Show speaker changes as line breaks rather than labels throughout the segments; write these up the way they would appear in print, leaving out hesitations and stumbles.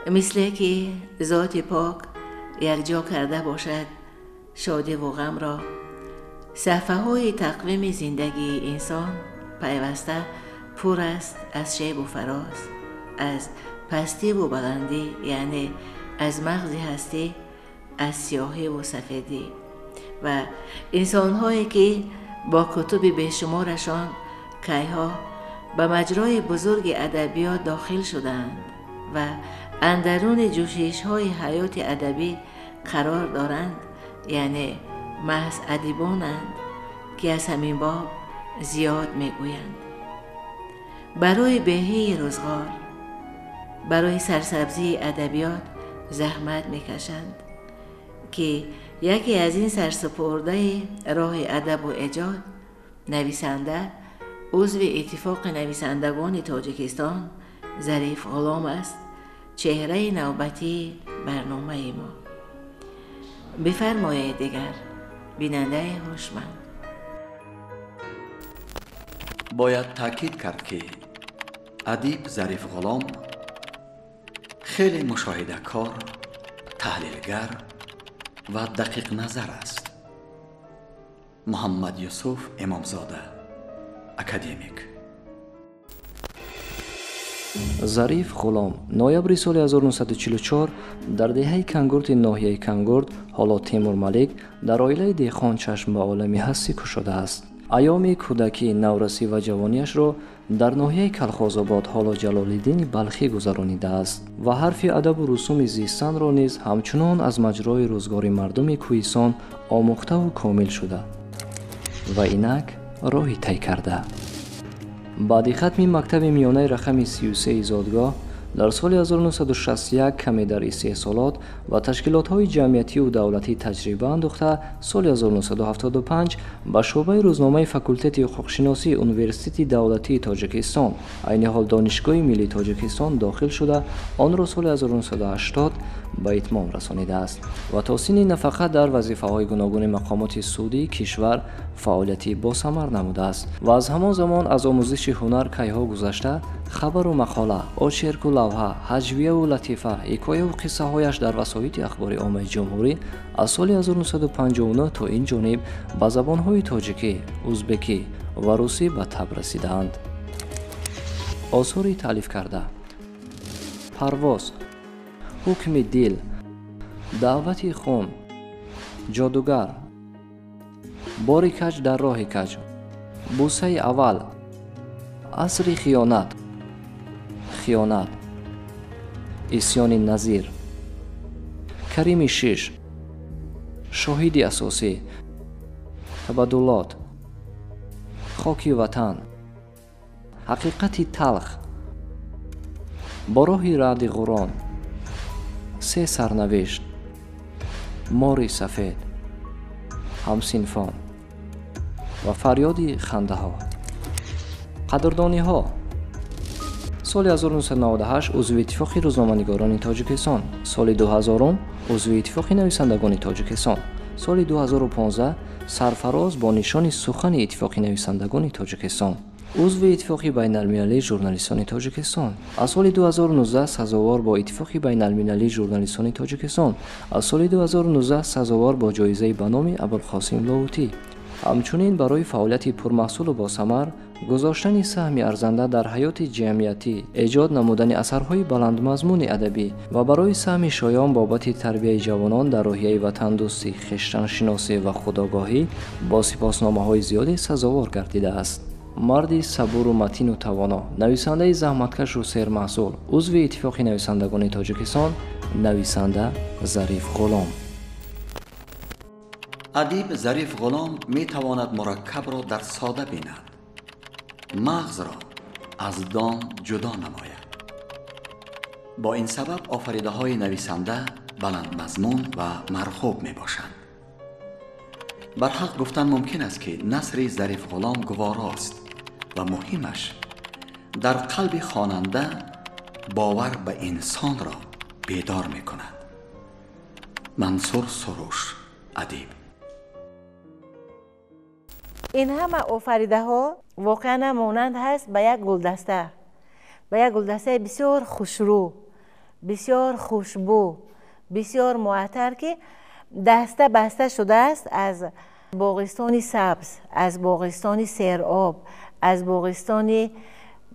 Мисле ки зоти пок якҷо карда бошад шодиву ғамро, саҳфаҳои тақвими зиндагии инсон пайваста пур аст аз шебу фароз, аз пастиву баландӣ, яъне аз мағзи ҳастӣ, аз сиёҳиву сафедӣ. Ва инсонҳое ки бо кутуби бешуморашон кайҳо ба маҷрои бузурги адабиёт дохил шудаанд ва андаруни ҷӯшишҳои ҳаёти адабӣ қарор доранд, яъне маҳз адибонанд, ки аз ҳамин боб зиёд мегӯянд. Барои беҳии рӯзғор, барои сарсабзии адабиёт заҳмат мекашанд, ки яке аз ин сарсупурдаи роҳи адабу эҷод, нависанда, узви Иттифоқи нависандагони Тоҷикистон Зариф Ғулом аст, чеҳраи навбатии барномаи мо. Бифармоед дигар, бинандаи ҳушманд.
Бояд таъкид кард, ки адиб Зариф Ғулом хеле мушоҳидакор, таҳлилгар ва дақиқназар аст. Муҳаммад Юсуф Имомзода, академик.
Зариф Ғулом ноябри соли 1944 дар деҳаи Кангурти ноҳияи Кангурт, ҳоло Темурмалик, дар оилаи деҳқон чашм ба олами ҳастӣ кушодааст. Айёми кӯдакӣ, наврасӣ ва ҷавониашро дар ноҳияи Калхозобод, ҳоло Ҷалолиддини Балхӣ, гузаронидааст ва ҳарфи адабу русуми зистанро низ ҳамчунон аз маҷрои рӯзгори мардуми кӯҳистон омӯхтаву комил шуда ва инак роҳи тай карда. Баъди хатми мактаби миёнаи рақами 33 зодгоҳ дар соли 1961 каме дар истеҳсолот ва ташкилотҳои ҷамъиятию давлатӣ таҷриба андӯхта, соли 1975 ба шӯъбаи рӯзномаи факултети ҳуқуқшиносии Университети давлатии Тоҷикистон, айни ҳол Донишгоҳи миллии Тоҷикистон, дохил шуда, онро соли 1980 ба итмом расонидааст ва то синни нафақа дар вазифаҳои гуногуни мақомоти судии кишвар фаъолияти босамар намудааст ва аз ҳамон замон аз омӯзиши ҳунар кайҳо гузашта, хабару мақола, очерку лавҳа, ҳаҷвияву латифа, ҳикояву қиссаҳояш дар васоити ахбори оммаи ҷумҳурӣ аз соли 1959 то ин ҷониб ба забонҳои тоҷикӣ, узбекӣ ва русӣ ба таб расидаанд. Осори таълиф карда: Парвоз, Ҳукми дил, Даъвати хун, Ҷодугар, Бори каҷ дар роҳи каҷ, Бусаи аввал, Асри хиёнат, Хиёнат, Исьёни назир, Карими шиш, Шоҳиди асосӣ, Табаддулот, Хоки ватан, Ҳақиқати талх, Бо роҳи раъди ғурон, Се сарнавишт, Мори сафед, Ҳамсинфон ва Фарёди хандаҳо. Қадрдониҳо: соли 1998 узви Иттифоқи рӯзноманигорони Тоҷикистон, соли 2000 узви Иттифоқи нависандагони Тоҷикистон, соли 2015 сарфароз бо нишони Сухани Иттифоқи нависандагони Тоҷикистон, узви Иттифоқи байналмилалии журналистони Тоҷикистон, аз соли 2019 сазовор бо Иттифоқи байналмилалии журналистони Тоҷикистон, аз соли 2019 сазовор бо ҷоизаи ба номи Абулқосим Лоҳутӣ. Ҳамчунин барои фаъолияти пурмаҳсулу босамар, гузоштани саҳми арзанда дар ҳаёти ҷамъиятӣ, эҷод намудани асарҳои баландмазмуни адабӣ ва барои саҳми шоён бобати тарбияи ҷавонон дар рӯҳияи ватандӯстӣ, хештаншиносӣ ва худогоҳӣ бо сипосномаҳои зиёде сазовор гардидааст. Марди сабуру матину тавоно, нависандаи заҳматкашу сермаҳсул, узви Иттифоқи нависандагони Тоҷикистон, нависанда Зариф Ғулом.
Адиб Зариф Ғулом метавонад мураккабро дар сода бинад, мағзро аз дон ҷудо намояд. Бо ин сабаб офаридаҳои нависанда баландмазмун ва марғуб мебошанд. Барҳақ гуфтан мумкин аст, ки насри Зариф Ғулом гуворост ва муҳимаш дар қалби хонанда бовар ба инсонро бедор мекунад. Мансур Суруш, адиб.
Ин ҳама офаридаҳо воқеан монанд ҳаст ба як гулдаста, ба як гулдастаи бисёр хушрӯ, бисёр хушбӯ, бисёр муаттар, ки даста баста шудааст аз боғистони сабз, аз боғистони сероб, аз боғистони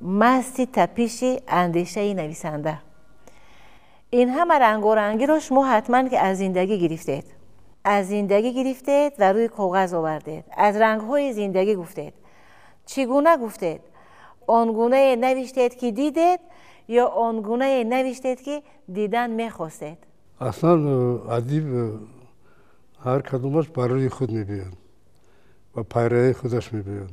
масти тапиши андешаи нависанда. Ин ҳама рангорангиро шумо ҳатман ки аз зиндагӣ гирифтед, аз зиндагӣ гирифтед ва рӯи коғаз овардед, аз рангҳои зиндагӣ гуфтед. Чӣ гуна гуфтед? Он гунае навиштед, ки дидед, ё он гунае навиштед, ки дидан мехостед?
Аслан адиб ҳар кадомаш барои худ мебиёд ва пайраи худаш мебиёд.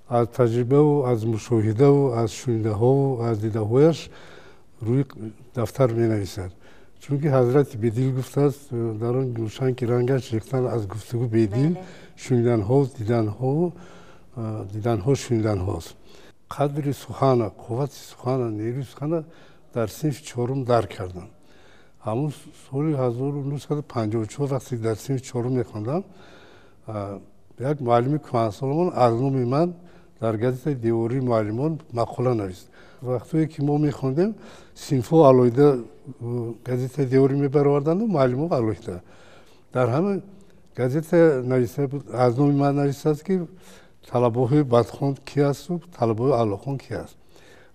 Аз таҷрибаву аз мушоҳидаву аз шунидаҳову аз дидаҳояш рӯи дафтар менависад. Чунки ҳазрати Бедил гуфтааст, дар он гулшан ки рангаш рехтан аз гуфтугӯ бедил, шуниданҳо, диданҳо, шуниданҳост. Қадри сухана, қуввати сухана, нерӯи сухана дар синфи чорум дарк кардам. Ҳамун соли 1954 вақте дар синфи чорум мехондам, як муаллими кӯҳансолмон аз номи ман дар газетаи девории муаллимон мақола навист. Вақтое ки мо мехондем, синфҳо алоҳида газетаи деворӣ мебароварданду муаллимҳо алоҳида. Дар ҳама газета нависта буд, аз номи ман навистааст, ки талабаҳои бадхон ки асту талабаҳои аълохон ки аст.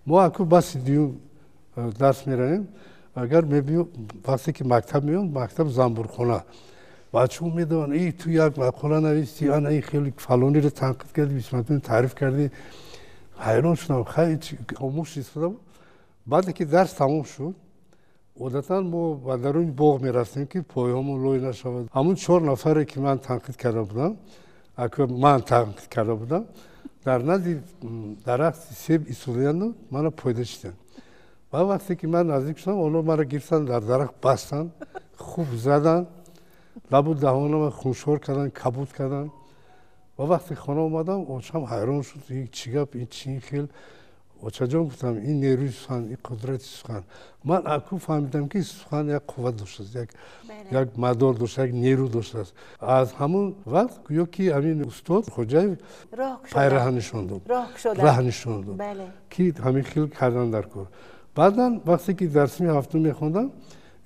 Мо аку баси дуюм дарс меравем, агар мебиём, вақте ки мактаб меём, мактаб замбурхона. Бачаҳо медаванд, эй, ту як мақола нависти, ана ин хеле фалониро танқид кардӣ, бисматон таъриф кардӣ. Ҳайрон шудам, хай хомӯш истода буд. Баъде ки дарс тамом шуд, одатан мо ба даруни боғ мерафтем, ки пойҳомон лой нашавад. Ҳамун чор нафаре ки ман танқид карда будам, аку ман танқид карда будам, дар назди дарахти себ истодаянду мана пойда шиданд. Ва вақте ки ман наздик шудам, онҳо маро гирифтанд, дар дарахт бастанд, хуб заданд, лабу даҳонама хуншор карданд, кабуд карданд. Ва вақте хона омадам, очам ҳайрон шуд, ин чӣ гап, ин чӣ хел? Очаҷон, гуфтам, ин нерӯи сухан, ин қудрати сухан. Ман аку фаҳмидам, ки сухан як қувват доштааст, як мадор дошт, як нерӯ доштааст. Аз ҳамон вақт гӯё ки ҳамин устод Хоҷаев пайраҳа нишон дод, раҳ нишон дод, ки ҳамин хел кардан дар кор. Баъдан вақте ки дар синфи ҳафтум мехондам,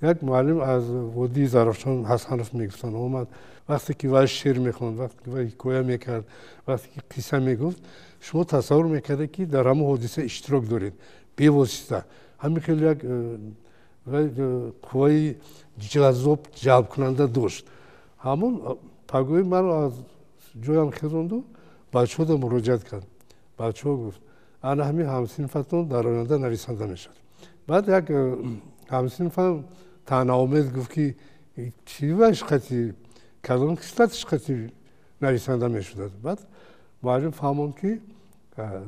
як муаллим аз водии Зарафшон, Ҳасанов мегуфтанд, омад. Вақте ки вай шеър мехонд, вақте ки вай ҳикоя мекард, вақте ки қисса мегуфт, шумо тасаввур мекардед, ки дар ҳамон ҳодиса иштирок доред бевосита. Ҳамин хел як қувваи ҷаззоб, ҷалбкунанда дошт. Ҳамон пагоҳи маро аз ҷоям хезонду бачаҳода муроҷиат кард. Бачаҳо, гуфт, ана ҳамин ҳамсинфатон дар оянда нависанда мешавад. Баъд як ҳамсинфам таънаомез гуфт, ки чӣ ваш қати, кадом хислатиш қати нависанда мешудад? Баъд муаллим фаҳмонд, ки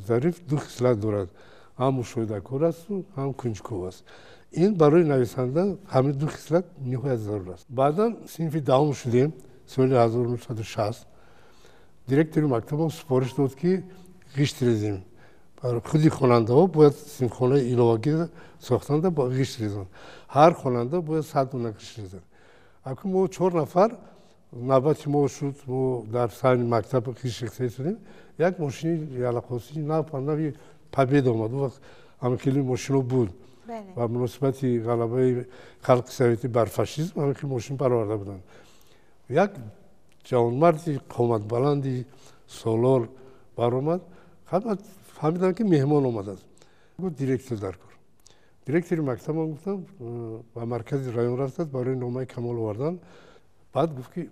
Зариф ду хислат дорад, ҳам мушоҳидакор асту ҳам кунҷков аст. Ин барои нависанда ҳамин ду хислат ниҳоят зарур аст. Баъдан синфи даҳум шудем, соли 1960 директори мактабам супориш дод, ки ғишт резем. Худи хонандаҳо бояд синфхонаи иловагӣ сохтанда ғишт резанд. Ҳар хонанда бояд 100 дона ғишт резад. Аку мо чор нафар навбати мо шуд, мо дар саҳни мактаб ғишт рехта истодем. Як мошини ялақосии нави Победа омад. Он вақт ҳамин хеле мошино буд. Ба муносибати ғалабаи халқи советӣ бар фашизм ҳамин хел мошин бароварда буданд. Як ҷавонмарди қоматбаланди солор баромад. Фаҳмидам, ки меҳмон омадааст. Гуфт, директор дар кор. Директори мактабам гуфтам, ба маркази район рафтааст барои номаи камол овардан. Баъд гуфт, ки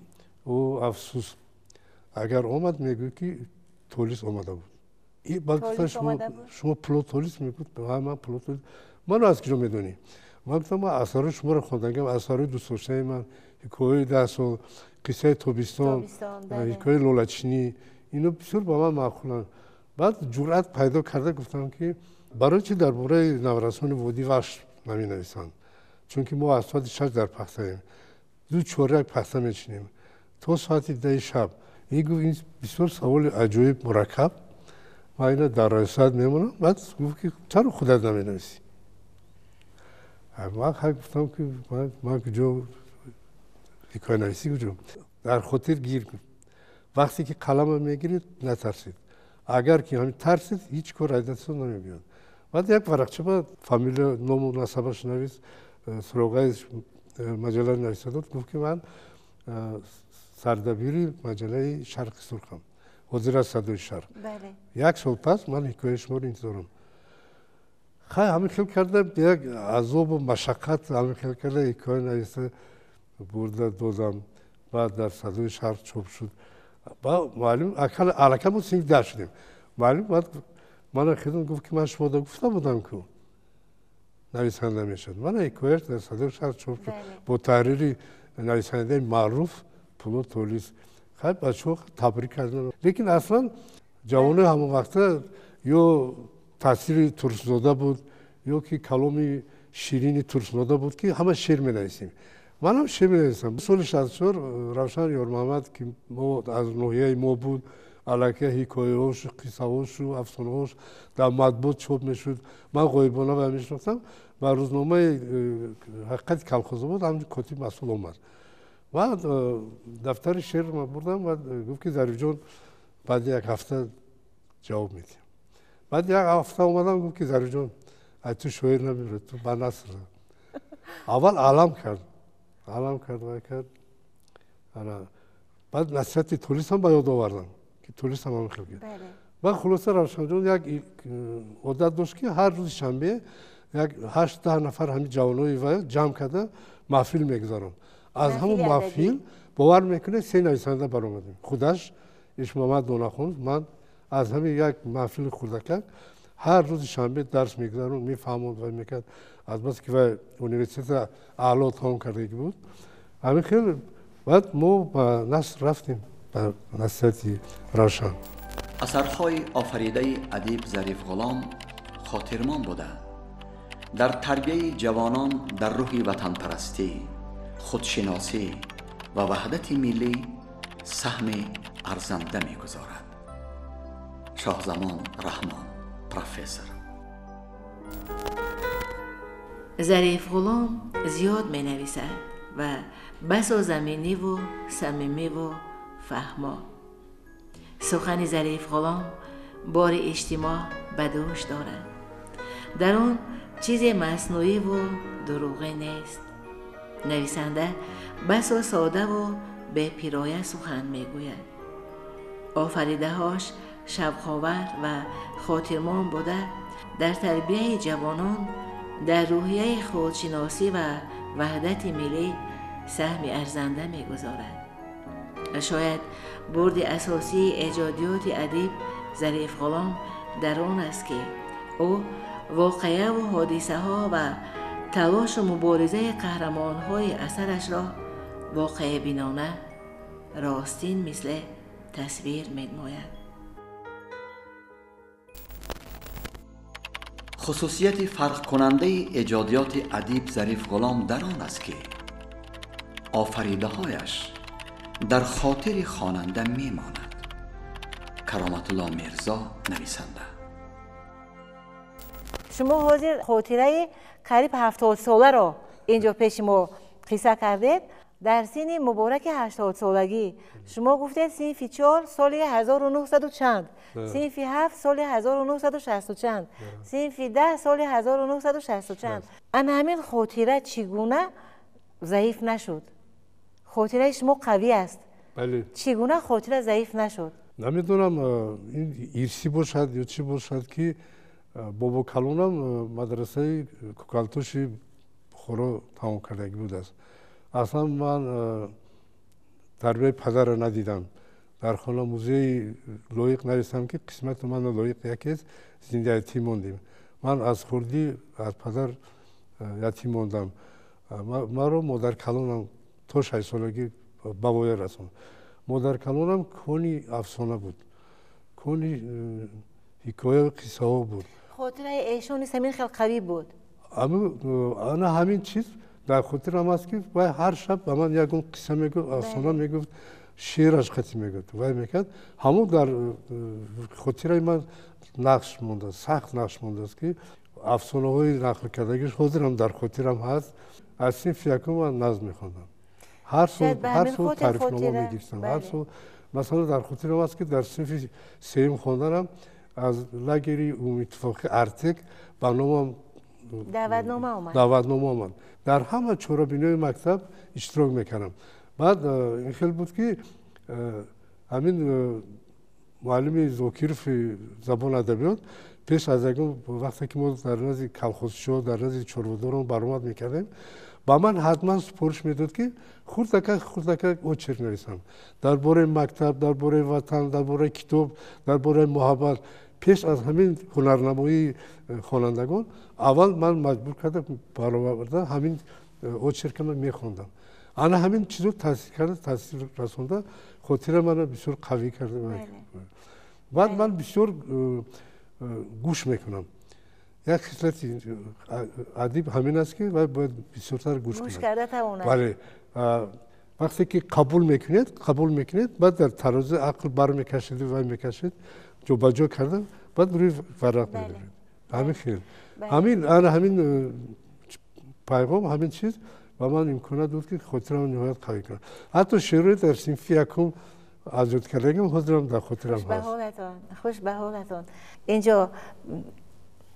ӯ афсӯс, агар омад, мегӯяд, ки толис омада буд. Баъд гуфтам, шумо пуло толис? Мегуфт, ман пуло толис. Маро аз куҷо медонӣ? Ман гуфтам, ман асарҳои шуморо хондагам, асарҳои дӯстдоштаи ман, ҳикояи 10 сол, қиссаи тобистон, ҳикояи лолачинӣ, ино бисёр ба ман маъқуланд. Баъд ҷуръат пайдо карда гуфтам, ки барои чӣ дар бораи наврасони водии Вахш наменависанд? Чунки мо аз соати 6 дар пахтаем, ду чоряк пахта мечинем то соати 10-и шаб. Ин гуфт, ин бисёр саволи аҷоиб, мураккаб, ман ина дар раёсат мемонам. Баъд гуфт, ки чаро худат наменависӣ? Ман хай гуфтам, ки ман куҷо ҳикоянависӣ куҷо. Дар хотир гир, вақте ки қалама мегиред, натарсед. Агар ки ҳамин тарсед, ҳеҷ кор аз дастон намебиёд. Баъд як варақча ба фамилия, ному насабаш навис. суроғаи маҷалла нависта дод, гуфт ки ман сардабири маҷаллаи Шарқи Сурхам, ҳозир аз Садои Шарқ. Як сол пас ман ҳикояи шуморо интизорам. Хай, ҳамин хел карда, як азобу машаққат ҳамин хел карда ҳикоя нависта бурда додам. Баъд дар Садои Шарқ чоп шуд. Муаллим аллакай мо синфи 10 шудем. Муаллим баъд мана хидм гуфт ки ман шумода гуфта будам ку нависанда мешавад. Мана ҳикояш дар Садои Шарқ чоп шуд бо таҳрири нависандаи маъруф Пулод Толис. Хай, бачаҳо табрик карданд. Лекин аслан ҷавонои ҳамон вақта ё таъсири Турсунзода буд, ё ки каломи ширини Турсунзода буд, ки ҳама шеър менависем. Манам шеър менависам. Соли 64 Равшан Ёрмуҳаммад, ки мо аз ноҳияи мо буд, аллакай ҳикояҳошу, қиссаҳошу, афсонаҳош дар матбуот чоп мешуд. Ман ғоибона вай мешинохтам. Ба рӯзномаи Ҳақиқати Калхозобод ҳамин котиб масъул омад. Баъд дафтари шеър ма бурдам ва гуфт ки Зарифҷон, баъди як ҳафта ҷавоб медиҳам. Баъд як ҳафта омадам, гуфт ки Зарифҷон, ай ту шоир намебирад, ту ба наср. Аввал алам кард, алам кард, вай кард. Баъд насиҳати Толисам ба ёд овардам, ки Толисам ҳамин хел кард. Баъд хулоса Равшанҷон як одат дошт, ки ҳар рӯзи шанбе як 8-10 нафар ҳамин ҷавонои вай ҷамъ карда маҳфил мегузаронд. Аз ҳамон маҳфил, бовар мекунед, се нависанда баромадем. Худаш, Ишмуҳаммад Донахунов, ман. Аз ҳамин як маҳфили хурдакак ҳар рӯзи шанбе дарс мегузаронд, мефаҳмонд вай мекард. Аз бас ки вай университета аъло тамом кардагӣ буд. Ҳамин хел баъд мо ба наср рафтем, ба насиҳати Равшан.
Асарҳои офаридаи адиб Зариф Ғулом хотирмон буда, дар тарбияи ҷавонон дар рӯҳи ватанпарастӣ, худшиносӣ ва ваҳдати миллӣ саҳми арзанда мегузорад. Шоҳзамон Раҳмон, профессор.
Зариф Ғулом зиёд менависад ва басо заминиву самимиву фаҳмо. Сухани Зариф Ғулом бори иҷтимоъ ба дӯш дорад. Дар он чизе маснӯиву дурӯғе нест. Нависанда басо содаву бепироя сухан мегӯяд. Офаридаҳош шавқовар ва хотирмон буда, дар тарбияи ҷавонон дар рӯҳияи худшиносӣ ва ваҳдати миллӣ саҳми арзанда мегузорад. Шояд бурди асосии эҷодиёти адиб Зариф Ғулом дар он аст, ки ӯ воқеаву ҳодисаҳо ва талошу муборизаи қаҳрамонҳои асарашро воқеъбинона, ростин мисле тасвир менамояд.
Хусусияти фарқкунандаи эҷодиёти адиб Зариф Ғулом дар он аст, ки офаридаҳояш дар хотири хонанда мемонад. Кароматулло Мирзо, нависанда.
Шумо ҳозир хотираи қариб 70-соларо инҷо пеши мо қисса кардед. Дар синни мубораки 80-солагӣ шумо гуфтед синфи 4 соли 1900 чанд, синфи 7 соли 1960 чанд, синфи 10 соли 1960 чанд. Ана ҳамин хотира чӣ гуна заиф нашуд? Хотираи шумо қавӣ аст. Чӣ гуна хотира заиф нашуд?
Намедонам, ин ирсӣ бошад ё чӣ бошад, ки бобокалонам мадрасаи Кӯкалтоши Бухоро тамом кардагӣ будааст. Аслан ман тарбияи падарро надидам. Дар хона музеи лоиқ нависам, ки қисмати ману лоиқ якест, зинда ятим мондем. Ман аз хурдӣ аз падар ятим мондам. Маро модаркалонам то 6-солагӣ ба воя расонд. Модаркалонам кони афсона буд, кони ҳикояу қиссаҳо буд.
Хотираи эшон низ ҳамин хел қавӣ буд.
Ана ҳамин чиз дар хотирам аст, ки вай ҳар шаб ба ман ягон қисса мегуфт, афсона мегуфт, шеъраш қатӣ мегуфт, вай мекард. Ҳамон дар хотираи ман нақш мондааст, сахт нақш мондааст, ки афсонаҳои нақл кардагиш ҳозирам дар хотирам ҳаст. Аз синфи якум ман назм мехондам. Ҳар сол тарифнома мегирифтам. Ҳар сол, масалан, дар хотирам аст, ки дар синфи сеюм хонданам аз лагери умумииттифоқи Артек ба номам
Даъватнома омад.
Даъватнома омад. Дар ҳама чорабиниҳои мактаб иштирок мекардам. Баъд ин хел буд, ки ҳамин муаллими Зокирови забон адабиёт пеш аз ягон вақте ки мо дар назди колхозчиҳо, дар назди чорводорон баромад мекардем, ба ман ҳатман супориш медод, ки хурдакак хурдакак очерк нависам дар бораи мактаб, дар бораи ватан, дар бораи китоб, дар бораи муҳаббат. Пеш аз ҳамин ҳунарнамоии хонандагон аввал ман маҷбур карда бароварда ҳамин очеркама мехондам. Ана ҳамин чизо таъсир карда, таъсир расонда, хотира мана бисёр қавӣ карда. Баъд ман бисёр гӯш мекунам. Як хислати адиб ҳамин аст, ки вай бояд бисёртар гӯш
кунад.
Бале, вақте ки қабул мекунед, қабул мекунед, баъд дар тарозуи ақл бармекашед, вай мекашед, ҷобаҷо карда, баъд рӯи варақ мебаред. Ҳамин хел. Ҳамин ана ҳамин пайғом, ҳамин чиз ба ман имконият дод, ки хотирамро ниҳоят қавӣ кунам. Ҳатто шеърҳои дар синфи якум аз ёд кардагим ҳозирам дар хотирам ҳаст.
Хуш ба ҳолатон. Инҷо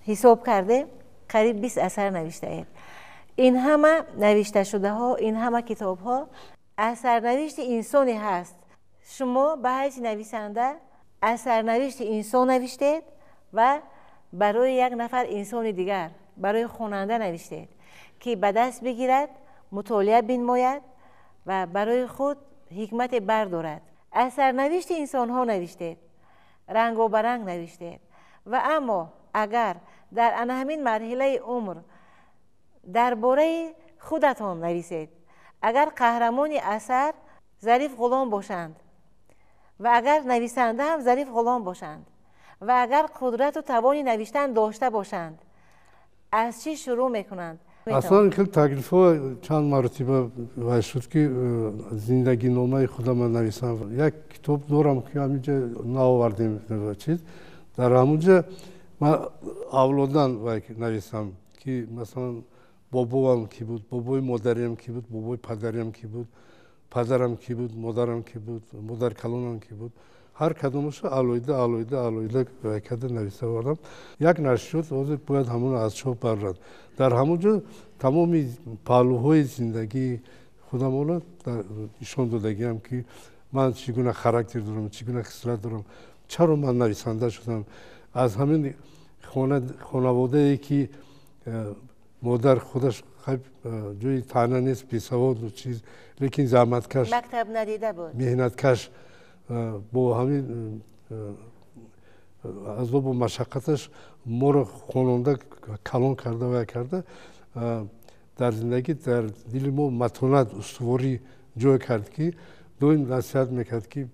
ҳисоб карде, қариб 20 асар навиштаед. Ин ҳама навишташудаҳо, ин ҳама китобҳо аз сарнавишти инсоне ҳаст. Шумо ба ҳайси нависанда аз сарнавишти инсон навиштед ва барои як нафар инсони дигар, барои хонанда навиштед, ки ба даст бигирад, мутолиа бинмояд ва барои худ ҳикмате бардорад. Аз сарнавишти инсонҳо навиштед, рангобаранг навиштед. Ва аммо агар дар ана ҳамин марҳилаи умр дар бораи худатон нависед, агар қаҳрамони асар Зариф Ғулом бошанд ва агар нависанда ҳам Зариф Ғулом бошанд ва агар қудрату тавони навиштан дошта бошанд, аз чӣ шурӯъ мекунанд?
Аслан хел таклифҳо чанд маротиба вай шуд, ки зиндагиномаи худама нависам. Як китоб дорам, ки ҳаминҷа наовардем чиз. Дар ҳамунҷа ман авлодан вай нависам, ки масалан бобоам ки буд, бобои модариам ки буд, бобои падариам ки буд, падарам ки буд, модарам ки буд, модаркалонам ки буд. Ҳар кадомашо алоҳида алоҳида алоҳида вай карда нависа овардам. Як нашриёт ҳозир бояд ҳамонро аз чоп барорад. Дар ҳамон ҷо тамоми паҳлӯҳои зиндагии худамонро нишон додагиам, ки ман чӣ гуна характер дорам, чӣ гуна хислат дорам, чаро ман нависанда шудам. Аз ҳамин хонаводае ки модар худаш ҷои таъна нест, бесаводу чиз, лекин заҳматкаш,
мактаб надида буд,
меҳнаткаш, бо ҳамин азобу машаққаташ моро хононда калон карда вай карда, дар зиндагӣ дар дили мо матонат, устуворӣ ҷой кард, ки доим насиҳат мекард, ки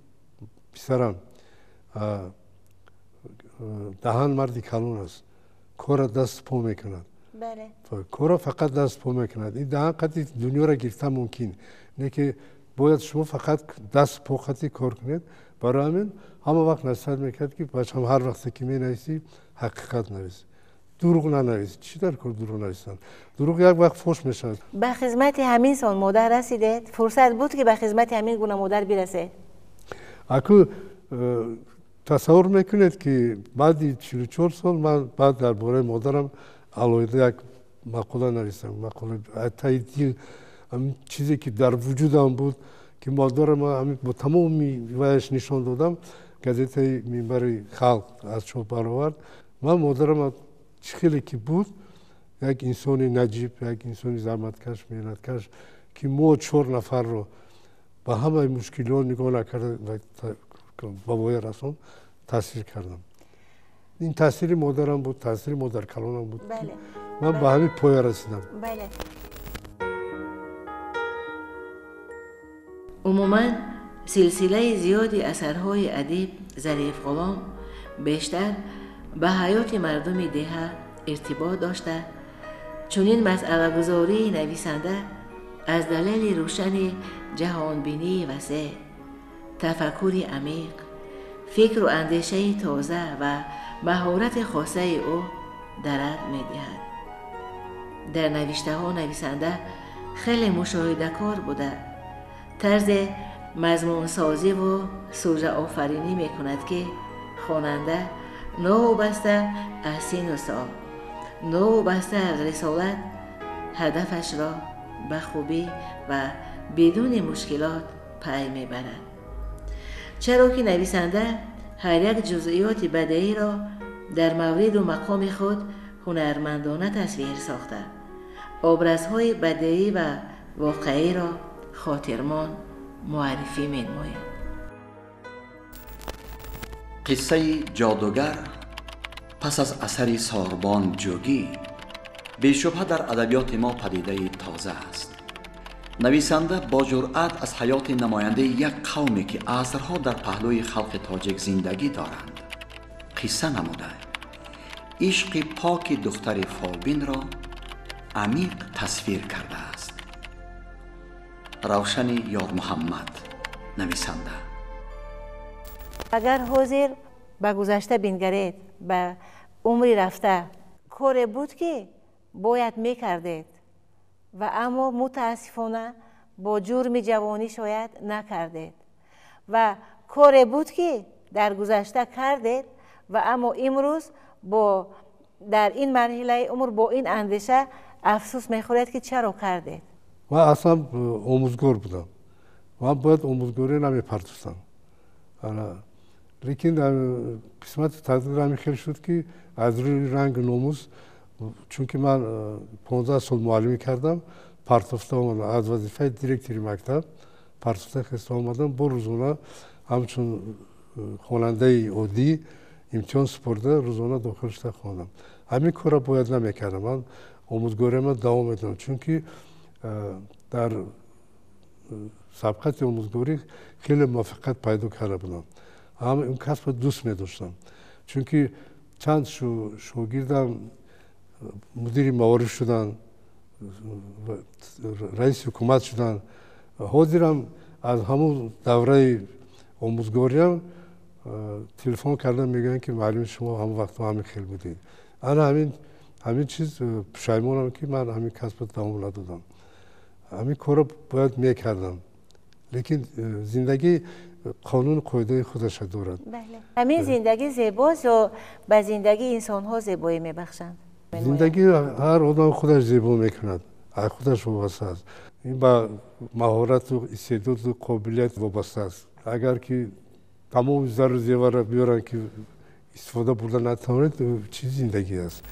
писарам, даҳан марди калон аст, кора даст по мекунад, кора фақат даст по мекунад. Ин даҳан қадри дунёро гирифтан мумкин не, ки бояд шумо фақат даст по қати кор кунед. Барои ҳамин ҳама вақт насиҳат мекард, ки бачам, ҳар вақте ки менависӣ, ҳақиқат навис, дурӯғ нанавис. Чӣ дар кор дурӯғ нависан? Дурӯғ як вақт фош мешавад.
Ба хизмати ҳамин сон модар расидед? Фурсат буд, ки ба хизмати ҳамин гуна модар бирасед?
Аку тасаввур мекунед, ки баъди 44 сол ман баъд дар бораи модарам алоҳида як мақола нависам. Мақола таи дил, чизе ки дар вуҷудам буд, ки модарам бо тамоми ваяш нишон додам, газетаи Минбари халқ аз чоп баровард. Ман модарам чӣ хеле ки буд, як инсони наҷиб, як инсони заҳматкаш, меҳнаткаш, ки мо чор нафарро ба ҳамаи мушкилиҳо нигоҳ накарда ба воя расон, тасвир кардам. Ин таъсири модарам буд, таъсири модаркалонам буд. Ман ба ҳамин поя расидам.
Умуман силсилаи зиёди асарҳои адиб Зариф Ғулом бештар ба ҳаёти мардуми деҳа иртибот дошта, чунин масъалагузории нависанда аз далели рӯшани ҷаҳонбинии васеъ, тафаккури амиқ, фикру андешаи тоза ва маҳорати хосаи ӯ дарак медиҳад. Дар навиштаҳо нависанда хеле мушоҳидакор буда, тарзе мазмунсозиву сужаофаринӣ мекунад, ки хонанда новобаста аз сину сол Новобаста аз рисолат, ҳадафашро ба хубӣ ва бидуни мушкилот пай мебарад. Чаро ки нависанда ҳар як ҷузъиёти бадеиро дар мавриду мақоми худ ҳунармандона тасвир сохта, образҳои бадеӣ ва воқеиро хотирмон муаррифӣ менамояд.
Қиссаи ҷодугар пас аз асари Сорбон Ҷӯгӣ бешубҳа дар адабиёти мо падидаи тоза аст. Нависанда бо ҷуръат аз ҳаёти намояндаи як қавме, ки асрҳо дар паҳлӯи халқи тоҷик зиндагӣ доранд, қисса намуда, ишқи поки духтари фолбинро амиқ тасвир кардааст. Равшани Ёрмуҳаммад, нависанда.
Агар ҳозир ба гузашта бингаред, ба умри рафта, коре буд, ки бояд мекардед ва аммо мутаассифона бо ҷурми ҷавонӣ шояд накардед, ва коре буд, ки дар гузашта кардед ва аммо имрӯз бо дар ин марҳилаи умр бо ин андеша афсӯс мехӯред, ки чаро кардед.
Ман аслан омӯзгор будам, ман бояд омӯзгорӣ намепартофтам, лекин қисмати тақдир ҳамин хел шуд, ки аз рӯи рангу номус, чунки ман 15 сол муаллимӣ кардам, партофта омадам аз вазифаи директори мактаб, партофта хеста омадам, бо рӯзона ҳамчун хонандаи оддӣ имтиҳон супорда, рӯзона дохил шуда хондам. Ҳамин корро бояд намекардам, ман омӯзгориама давом медодам, чунки дар сабқати омӯзгорӣ хеле муваффақият пайдо карда будам. Ҳам ин касбро дӯст медоштам, чунки чанд шогирдам мудири маориф шуданд, раиси ҳукумат шуданд. Ҳозирам аз ҳамун давраи омӯзгориам телефон кардан, мегӯянд, ки муаллими шумо ҳамон вақтҳо ҳамин хел будед. Ана ҳамин чиз пушаймонам, ки ман ҳамин касбро давом надодам. Ҳамин корро бояд мекардам, лекин зиндагӣ қонуну қоидаи худаша дорад.
Ҳамин зиндагӣ зебост ё ба зиндагӣ инсонҳо зебоӣ мебахшанд?
Зиндагӣ ҳар одам худаш зебо мекунад, аз худаш вобаста аст. Ин ба маҳорату истеъдоду қобилият вобаста аст. Агар ки тамоми зару зеварро биёранд, ки истифода бурда натавонед, чӣ зиндагӣ аст?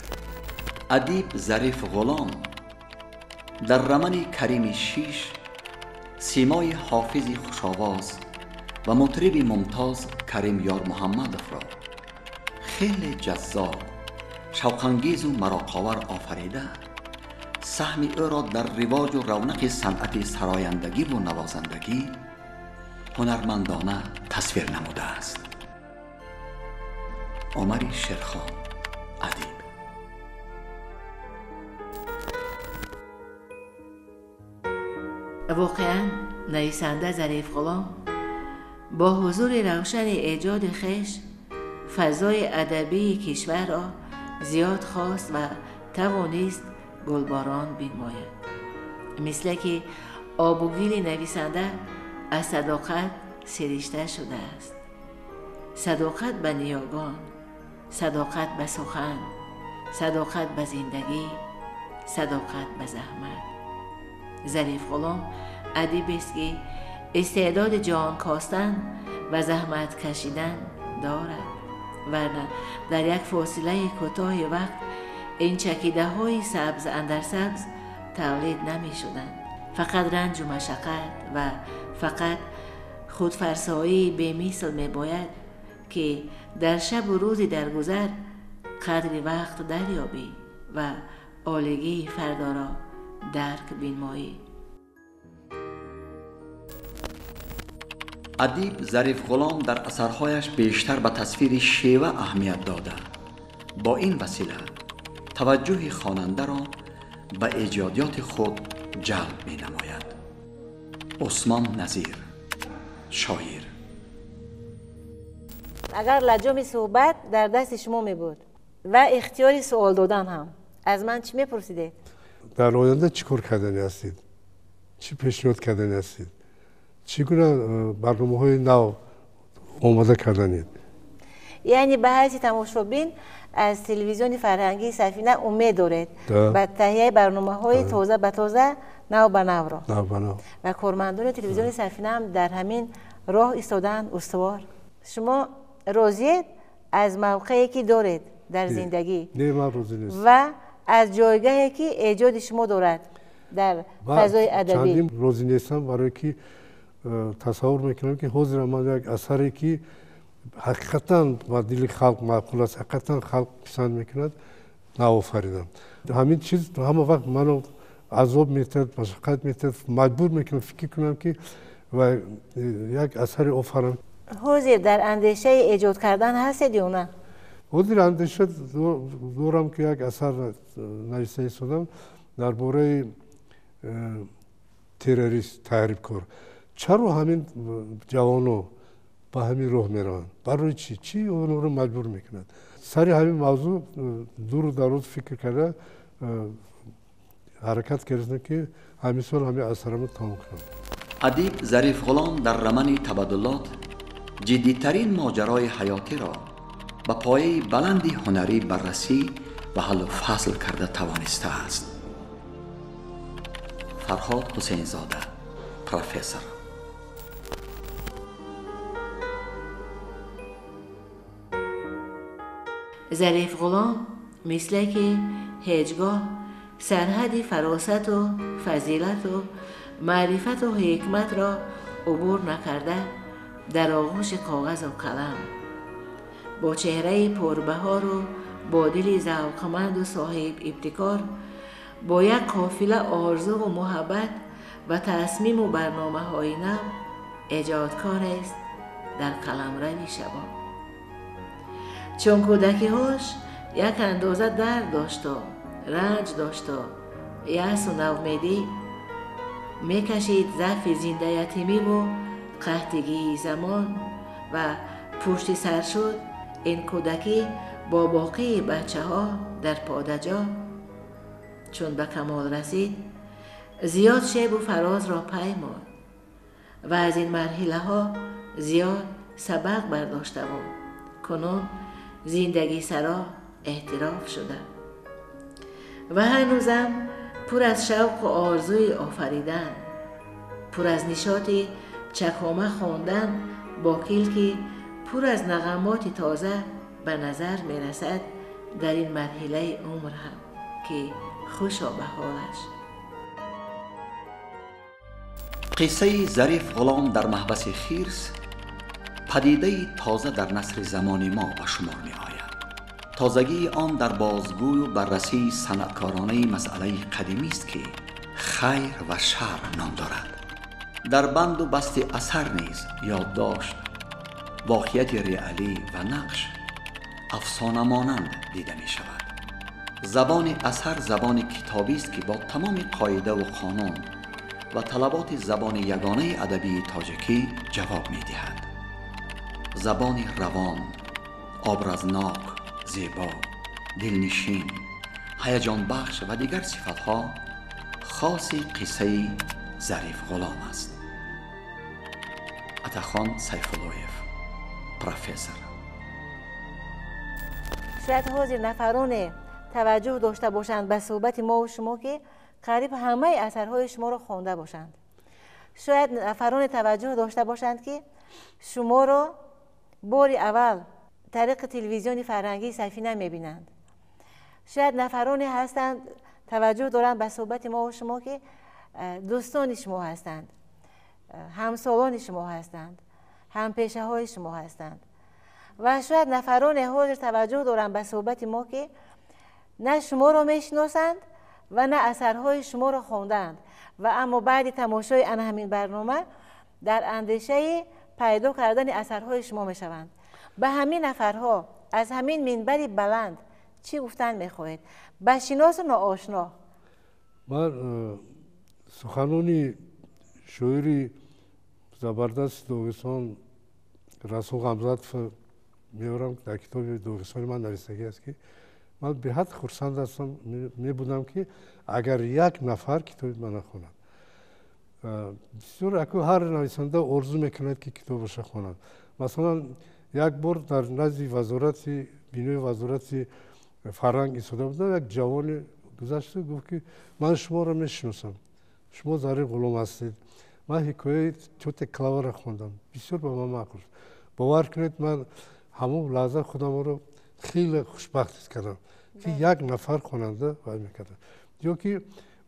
Адиб Зариф Ғулом дар романи Карими Шиш симои ҳофизи хушовоз ва мутриби мумтоз Карим Ёрмуҳаммадовро хеле ҷаззоб, шавқангезу мароқовар офарида, саҳми ӯро дар ривоҷу равнақи санъати сарояндагиву навозандагӣ ҳунармандона тасвир намудааст. Умари Шерхон, адиб.
Воқеан, нависанда Зариф Ғулом бо ҳузури равшани эҷоди хеш фазои адабии кишварро зиёд хост ва тавонист гулборон бинмояд. Мисле ки обу гили нависанда аз садоқат сиришта шудааст. Садоқат ба ниёгон, садоқат ба сухан, садоқат ба зиндагӣ, садоқат ба заҳмат. Зариф Ғулом адибест, ки истеъдоди ҷон костан ва заҳмат кашидан дорад, варна дар як фосилаи кӯтоҳи вақт ин чакидаҳои сабз андар сабз тавлид намешуданд. Фақат ранҷу машаққат ва фақат худфарсоии бемисл мебояд, ки дар шабу рӯзи даргузар қадри вақт дарёбӣ ва олигии фардоро дарк бинмоӣ.
Адиб Зариф Ғулом дар асарҳояш бештар ба тасвири шева аҳамият дода, бо ин васила таваҷҷӯҳи хонандаро ба эҷодиёти худ ҷалб менамояд. Усмон Назир, шоир.
Агар лаҷоми суҳбат дар дасти шумо мебуд ва ихтиёри суол додан ҳам, аз ман чӣ мепурсидед?
Дар оянда чӣ кор кардани ҳастед, чӣ пешниҳод кардани ҳастед, чӣ гуна барномаҳои нав омода карданед?
Яъне ба ҳайси тамошобин аз телевизиони фарҳангии Сафина умед доред ба таҳияи барномаҳои тоза ба тоза, нав ба навро. Ва кормандони телевизиони Сафина ҳам дар ҳамин роҳ истодаанд устувор. Шумо розиед аз мавқее ки доред дар зиндагӣ?
Не, ман розӣ нестам.
Ва аз ҷойгаҳе ки эҷоди шумо дорад дар фазои адабӣ?
Чандин розӣ нестам, барое ки тасаввур мекунам ки ҳозира ман як асаре ки ҳақиқатан ба дили халқ маъқул аст, ҳақиқатан халқ писанд мекунад, наофаридам. Ҳамин чиз ҳама вақт маро азоб метиҳад, машаққат метиҳад, маҷбур мекунам фикр кунам ки ва як асаре офарам.
Ҳозир дар андешаи эҷод кардан ҳастед ё на?
Ҳозир андеша дорам ки як асар нависта истодам дар бораи террорист, таҳрибкор. Чаро ҳамин ҷавоно ба ҳамин роҳ мераванд? Барои чӣ? Чӣ онҳоро маҷбур мекунад? Сари ҳамин мавзӯъ дуру дароз фикр карда ҳаракат кардам ки ҳамин сол ҳамин асарамро тамом кунам.
Адиб Зариф Ғулом дар романи Табаддулот ҷиддитарин моҷарои ҳаётиро ба пояи баланди ҳунарӣ баррасӣ ва ҳаллу фасл карда тавонистааст. Фарҳод Ҳусейнзода, профессор.
Зариф Ғулом мисле ки ҳеҷ гоҳ сарҳади фаросату фазилату маърифату ҳикматро убур накарда, дар оғӯши коғазу қалам бо чеҳраи пурбаҳору бо дили завқманду соҳиб ибтикор, бо як қофила орзуву муҳаббат ва тасмиму барномаҳои нав эҷодкорест дар қаламрави шабоб. Чун кӯдакиҳош як андоза дард дошту ранҷ дошту яъсу навмедӣ мекашид, заъфи зиндаятимиву қаҳтигии замон ва пушти сар шуд ин кӯдакӣ бо боқии бачаҳо дар подаҷо. Чун ба камол расид, зиёд шебу фарозро паймод ва аз ин марҳилаҳо зиёд сабақ бардоштаву кунун зиндагисаро эътироф шуда ва ҳанӯзам пур аз шавқу орзуи офаридан, пур аз нишоти чакома хондан бо килки пур аз нағамоти тоза ба назар мерасад дар ин марҳилаи умр ҳам ки хушо ба ҳолаш.
Қиссаи Зариф Ғулом дар маҳбаси хирс падидаи тоза дар насри замони мо ба шумор меояд. Тозагии он дар бозгӯю баррасии санъаткоронаи масъалаи қадимист ки хайр ва шар ном дорад. Дар банду басти асар низ ёддошт, воқеияти реалӣ ва нақш афсонамонанд дида мешавад. Забони асар забони китобист ки бо тамоми қоидаву қонун ва талаботи забони ягонаи адабии тоҷикӣ ҷавоб медиҳад. Забони равон, образнок, зебо, дилнишин, ҳаяҷонбахш ва дигар сифатҳо хоси қиссаи Зариф Ғулом аст. Атахон Сайфуллоев, профессор.
Шояд ҳозир нафароне таваҷҷӯҳ дошта бошанд ба суҳбати мову шумо ки қариб ҳамаи асарҳои шуморо хонда бошанд. Шояд нафароне таваҷҷӯҳ дошта бошанд ки шуморо бори аввал тариқи телевизиони фарҳангии Сафина мебинанд. Шояд нафароне ҳастанд таваҷҷӯҳ доранд ба суҳбати мову шумо ки дӯстони шумо ҳастанд, ҳамсолони шумо ҳастанд, ҳампешаҳои шумо ҳастанд. Ва шояд нафароне ҳозир таваҷҷӯҳ доранд ба суҳбати мо ки на шуморо мешиносанд ва на асарҳои шуморо хондаанд, ва аммо баъди тамошои ана ҳамин барнома дар андешаи пайдо кардани асарҳои шумо мешаванд. Ба ҳамин нафарҳо аз ҳамин минбари баланд чӣ гуфтан мехоҳед? Ба шиносу ноошно.
Ман суханони шоири забардасти Доғистон Расул Ғамзатов меорам. Дар китоби Доғистони ман навистагӣ аст ки ман беҳад хурсанд ҳастам мебудам ки агар як нафар китоби мана хонад. Бисёр аку ҳар нависанда орзу мекунад ки китобаша хонад. Масалан, Як бор дар назди вазорати бинои вазорати фарҳанг истода будам, як ҷавоне гузашту гуфт, ки ман шуморо мешиносам, шумо Зариф Ғулом ҳастед, ман ҳикояи тётя Клаваро хондам, бисёр ба ман маъқул. Бовар кунед, ман ҳамон лаҳза худамро хеле хушбахт ҳис кардам, ки як нафар хонанда вай мекардам. Ё ки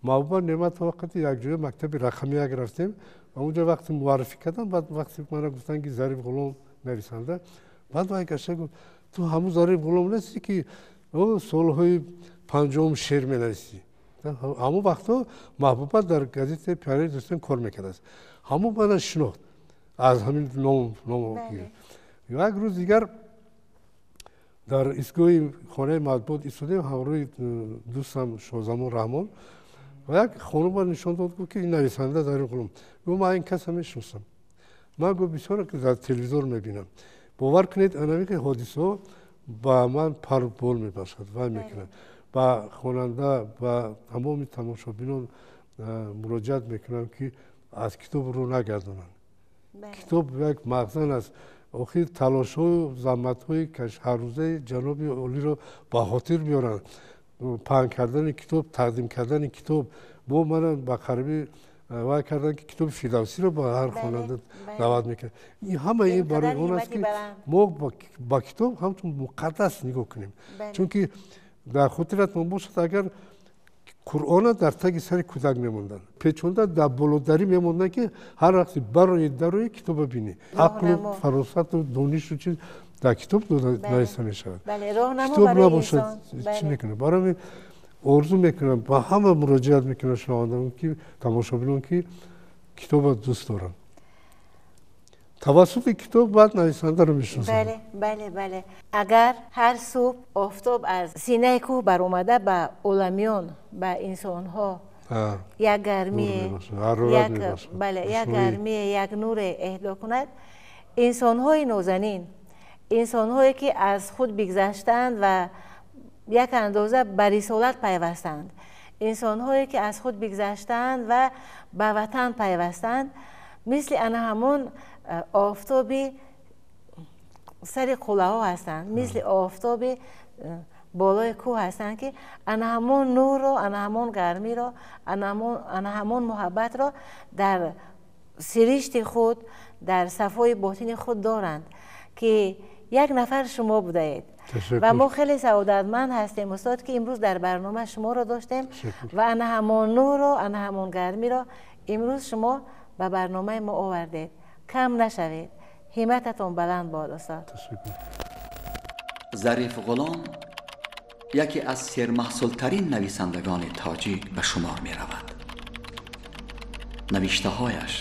Маҳбуба Неъматова вақти якҷоя мактаби рақами як рафтем ва онҷо вақти муаррифӣ кардам, баъд вақте мана гуфтанд, ки Зариф Ғулом нависанда, баъд вай гашта гуфт: ту ҳамун Зариф Ғулом нестӣ, ки солҳои 50-ум шеър менависӣ? Ҳамон вақтҳо Маҳбуба дар газетаи Пионери Дӯстон кор мекардааст. Ҳамон мана шинохт аз ҳамин ном. Як рӯз дигар дар истгоҳи хонаи матбуот истодем ҳамроҳи дӯстам Шоҳзамон Раҳмон ва як хонума нишон дод, гуфт, ки ин нависанда Зариф Ғулом. Гуфт: ман ин каса мешиносам, ман, гуфт, бисёр дар телевизор мебинам. Бовар кунед, анамиқи ҳодисаҳо ба ман пару бол мебахшад, вай мекунад. Ба хонанда, ба тамоми тамошобинон муроҷиат мекунам, ки аз китоб рӯ нагардонанд. Китоб як мағзан аст. Охир талошҳою заҳматҳои ҳаррӯзаи ҷаноби олиро ба хотир биёранд. Паҳн кардани китоб, тақдим кардани китоб бо мана ба қариби вай кардан, ки китоби Фирдавсиро ба ҳар хонанда даъват мекард. Ҳама ин барои он аст, ки мо ба китоб ҳамчун муқаддас нигоҳ кунем, чунки дар хотиратон бошад, агар Қуръона дар таги сари кӯдак мемонданд, печонда дар болодарӣ мемонданд, ки ҳар вақте барои дарои китоба бинӣ, ақлу фаросату донишу чиз дар китоб нависта мешавад. Китоб набошад, чӣ мекунад? Барои орзу мекунам, ба ҳама муроҷиат мекунам, шунавандагон, ки тамошобинон, ки китобро дӯст доранд, тавассути китоб баъд нависандаро мешиносанд.
Бале, бале, бале. Агар ҳар субҳ офтоб аз синаи кӯҳ баромада ба оламиён, ба инсонҳо як гармие, бале, як гармие, як нуре эҳдо кунад, инсонҳои нозанин, инсонҳое ки аз худ бигзаштаанд ва як андоза ба рисолат пайвастанд, инсонҳое ки аз худ бигзаштаанд ва ба ватан пайвастанд, мисли ана ҳамон офтоби сари қуллаҳо ҳастанд, мисли офтоби болои кӯҳ ҳастанд, ки ана ҳамон нурро, ана ҳамон гармиро, ана ҳамон муҳаббатро дар сиришти худ, дар сафои ботини худ доранд, ки як нафар шумо будаед. Ва мо хеле саодатманд ҳастем, устод, ки имрӯз дар барнома шуморо доштем ва ана ҳамон нурро, ана ҳамон гармиро имрӯз шумо ба барномаи мо овардед. Кам нашавед, ҳиммататон баланд бод, устод.
Зариф Ғулом яке аз сермаҳсултарин нависандагони тоҷик ба шумор меравад. Навиштаҳояш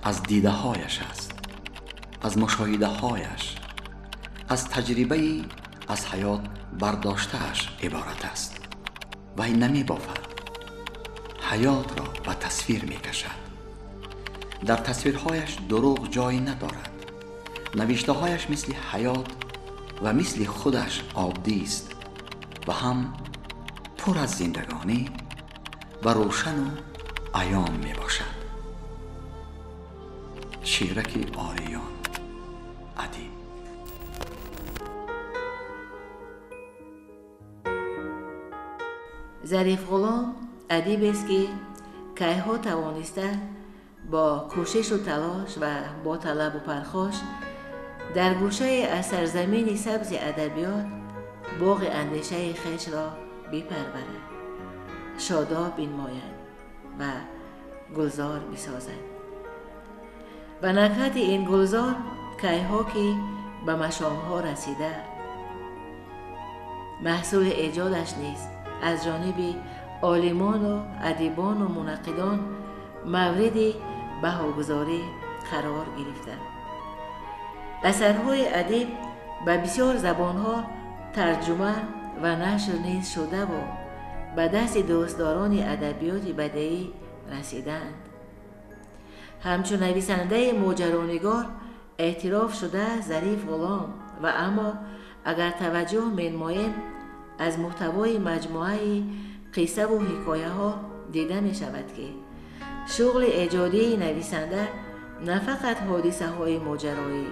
аз дидаҳояш аст, аз мушоҳидаҳояш, аз таҷрибаи аз ҳаёт бардоштааш иборат аст. Вай намебофад, ҳаётро ба тасвир мекашад. Дар тасвирҳояш дурӯғ ҷой надорад. Навиштаҳояш мисли ҳаёт ва мисли худаш оддист ва ҳам пур аз зиндагонӣ ва рӯшану аён мебошад. Шираки Ориён, адиб.
Зариф Ғулом адибест, ки кайҳо тавониста бо кӯшишу талош ва бо талабу пархош дар гӯшае аз сарзамини сабзи адабиёт боғи андешаи хешро бипарварад, шодоб бинмояд ва гулзор бисозад. Ба накҳати ин гулзор кайҳо ки ба машомҳо расида, маҳсули эҷодаш низ аз ҷониби олимону адибону мунаққидон мавриди баҳогузорӣ қарор гирифта. Асарҳои адиб ба бисёр забонҳо тарҷума ва нашр низ шудаву ба дасти дӯстдорони адабиёти бадеӣ расидаанд. Ҳамчун нависандаи моҷаронигор эътироф шуда Зариф Ғулом ва аммо агар таваҷҷӯҳ менамоем, аз муҳтавои маҷмӯаи қиссаву ҳикояҳо дида мешавад, ки шуғли эҷодии нависанда на фақат ҳодисаҳои моҷароӣ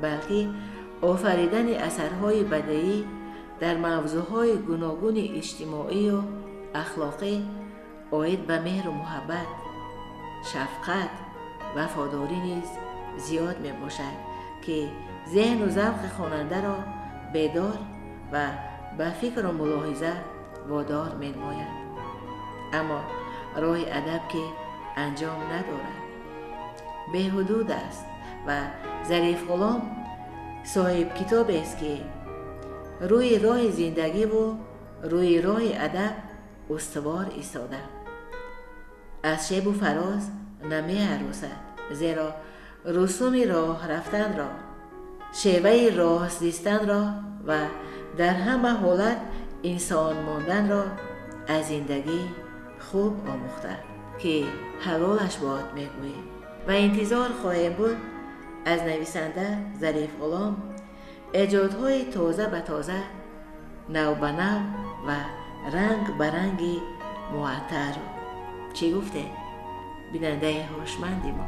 Балки офаридани асарҳои бадеӣ дар мавзӯъҳои гуногуни иҷтимоию ахлоқӣ оид ба меҳру муҳаббат, шафқат, вафодорӣ низ зиёд мебошад, ки зеҳну завқи хонандаро бедор ва ба фикру мулоҳиза водор менамояд. Аммо роҳи адаб ки анҷом надорад, беҳудуд аст ва Зариф Ғулом соҳибкитобест, ки рӯи роҳи зиндагиву рӯи роҳи адаб устувор истода, аз шебу фароз намеҳаросад, зеро русуми роҳ рафтанро, шеваи рост зистанро ва дар ҳама ҳолат инсон монданро аз зиндагӣ хуб омӯхта, ки ҳалолаш бод мегӯем ва интизор хоҳем буд аз нависанда Зариф Ғулом эҷодҳои тоза ба тоза, нав ба нав ва ранг ба ранги муаттарро. Чӣ гуфтем, бинандаи ҳушманди мо?